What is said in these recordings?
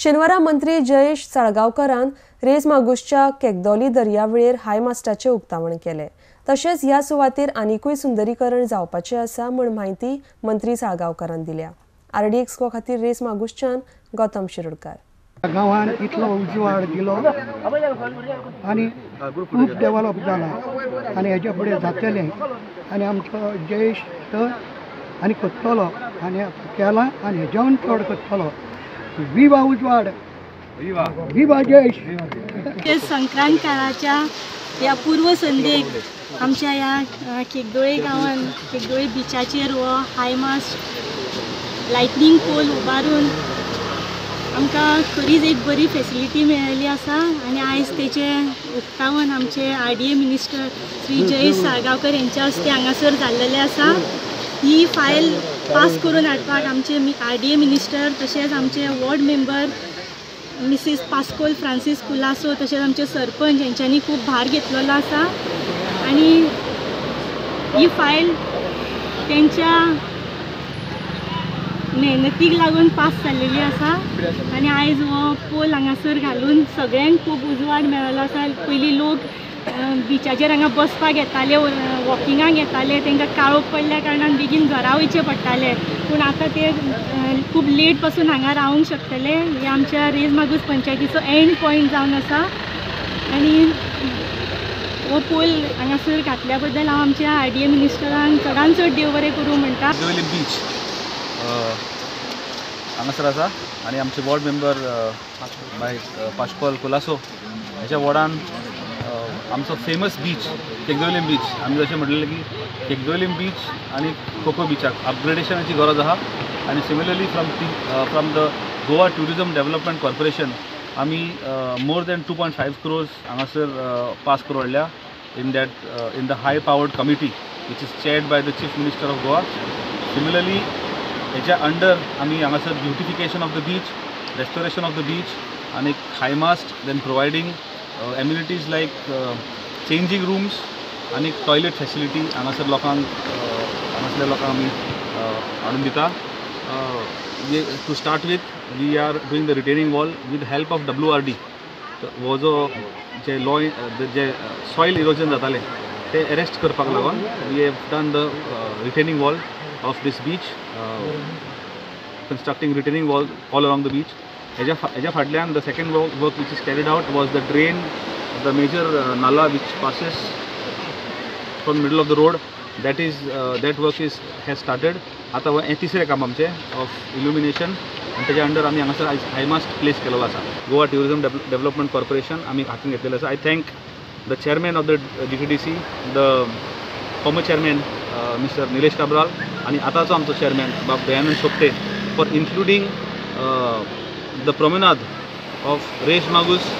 शेनवारा मंत्री जयेश साळगांवकारान रेज मागूसच्या केगदोली दर्यावेळेर हायमास्टाचें उक्तावण केलें. तशेंच ह्या सुवातेर आनिकूय सुंदरीकरण जावपाचें आसा म्हूण म्हायती मंत्री साळगांवकारान दिल्या. आरडीएक्स गो खातीर रेज मागूसच्यान गौतम शिरोडकार. गांवान इतलो उजवाड दिलो आनी खूब डेव्हलप जाला आनी हेच्या फुडें जातलें आनी आमचो जयेश तर आनी करतलो आनी केलां आनी हेज्यावन चड करतलो. विवा उजवाड, विवा जयेश. संक्रांत काळाच्या ह्या पूर्वसंध्येक आमच्या ह्या केगदोळे गांवान केगदोळे बिचाचेर हो हायमास्ट लायटनींग पोल उबारून आमकां खरीच एक बरी फेसिलिटी मेळिल्ली आसा आनी आयज तेचें उक्तावण आमचे RDA minister Shri Jayesh Salgaonkar हेंच्या हस्ते हांगासर जाल्लेलें आसा. ही फायल पास करून हाडपाक आमचे RDA minister तशेंच आमचे ward member Mrs Pascoal Francis Colaco तशेंच आमचे सरपंच हेंच्यांनी खूब भार घेतलेलो आसा आनी ही फायल तेंच्या मेहनतीक लागून पास जाल्लेली आसा आनी आयज हो पोल हांगासर घालून सगळ्यांक खूब उजवाड मेळिल्लो आसा. पयलीं लोक बिचाचेर हांगा बसपाक येताले, वॉकिंगाक येताले, तांकां काळोख पडल्या कारणान बेगीन घरा वयचें पडटालें, पूण आतां ते खूब लेट पासून हांगा रावंक शकतले. हे आमच्या रेज मागूस पंचायतीचो एंड पॉयंट जावन आसा आनी हो पोल हांगासर घातल्या बद्दल हांव आमच्या RDA मिनिस्टरांक चडान चड देव बरें करूं म्हणटा. बीच हांगासर आसा आनी आमचे वॉर्ड मेंबर बाय पाश्कोल कुलासो हेच्या वॉर्डान आमचो फेमस बीच केगदोलीम बीच, आमी जशें म्हटलें की केगदोलीम बीच आनी कोको बिचाक अपग्रेडेशनाची गरज आसा आनी similarly from the Goa tourism development corporation आमी मोर दॅन 2.5 क्रोर्स हांगासर पास करून हाडल्या in that in the high powered committee which is chaired by the chief minister of Goa. Similarly हेच्या अंडर आमी हांगासर beautification of the beach, restoration of the beach आनी high mast, then providing amenities like changing rooms आनी toilet facility हांगासर लोकांक हांगासरल्या लोकांक आमी हाडून दिता. To start with we are doing the retaining wall with help of WRD. हो जो जे लॉ जे सॉयल इरोजन जातालें तें एरेस्ट करपाक लागून we have done the retaining wall of this beach, constructing retaining wall all along the beach. हेज्या फाटल्यान the second work which is carried out was the drain, the major nala which passes from middle of the road, that is that work is has started. आतां हें तिसरें काम आमचें of इल्युमिनेशन आनी तेज्या under आमी हांगासर आयज हायमास्ट प्लेस केलेलो आसा. गोवा ट्युरिजम डेव्हलपमेंट कॉर्पोरेशन आमी हातीन घेतलेलें आसा. I thank the chairman of the GTDC, the former chairman mister Nilesh Cabral आनी आतांचो आमचो चेअरमॅन बाब Dayanand Sopte for including the promenade of Reis Magos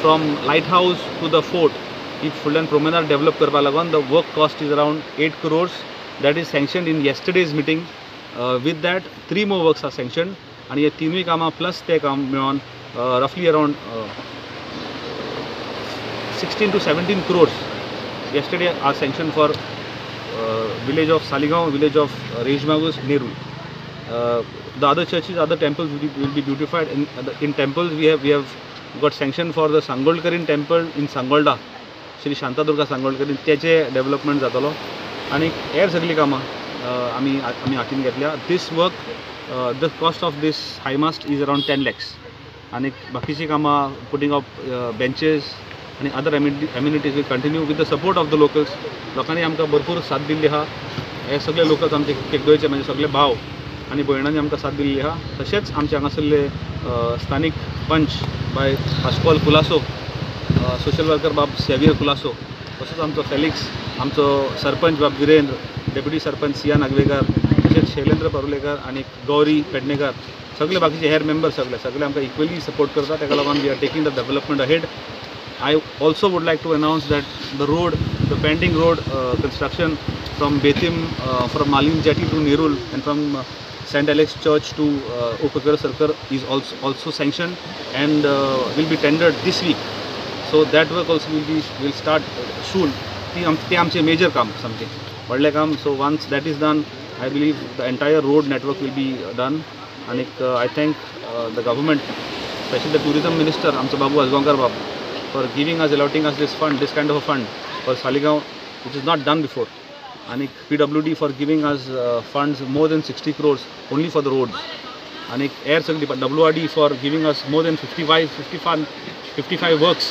from light house to the fort. ही फुडल्यान प्रोमेनाद develop करपाक लागून the work cost is around 8 crores that is sanctioned in yesterday's meeting. With that 3 more works are sanctioned आनी हे तिनूय कामां plus ते काम मेळोन रफली around 16 to 17 crores yesterday are sanctioned for village of Saligao, village of Reis Magos, Nerul. The other churches, other temples will be beautified. In temples we have got sanction for the Sangolkarin temple in Sangolda, Shri Shantadurga Sangolkarin, तेचे development जातलो आनी हेर सगळीं कामां आमी आमी हातीन घेतल्या. This work, the cost of this high mast is around 10 lakhs आनी बाकीचीं कामां पुटींग अप बेंचेस आनी other amenities will continue with the support of the locals. लोकांनी आमकां भरपूर साथ दिल्ली आहा. हे सगळे लोकल्स आमचे केगदोळचे म्हणजे सगळे भाव आनी भयणांनी आमकां साथ दिल्ली आहा. तशेंच आमचे हांगासरले स्थानीक पंच बाय पास्कोल कुलासो, सोशल वर्कर बाब सेवियर कुलासो, तसोच आमचो फेलिक्स, आमचो सरपंच बाब विरेंद्र, डेप्युटी सरपंच सिया नागवेकर, तशेंच शैलेंद्र परुलेकर आनी गौरी पेडणेकर, सगळे बाकीचे हेर मेंबर सगळे सगळे आमकां इक्वली सपोर्ट करता. ताका लागून we are taking the development ahead. I also would like to announce that the road, the pending road construction from Betim, from Malim Jetty to Nerul and from St. Alex Church to Upakara Sarkar is also sanctioned and will be tendered this week. So that work also will start soon. ते आमचे major काम सामकें व्हडलें काम. So once that is done, I believe the entire road network will be done. आनीक I thank the government, specially the tourism minister आमचो बाबू आजगांवकार बाब, for giving us, allotting us this fund, this kind of a fund for Saligao, which is not done before. आनी PWD for giving us funds more than 60 crores only for the roads. आनी air सगळी WRD for giving us more than 55 works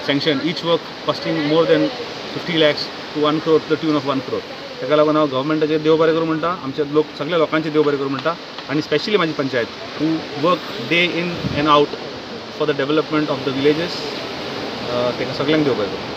sanction, each work costing more than 50 lakhs to 1 crore, to the tune of 1 crore. ताका लागून हांव गव्हर्मेंटाचेर देव बरें करूं म्हणटा, आमच्या लोक सगळ्या लोकांचे देव बरें करूं म्हणटा, आनी स्पेशली म्हाजी panchayat who work day in and out for the development of the villages, ताका सगळ्यांक देव बरें करूं.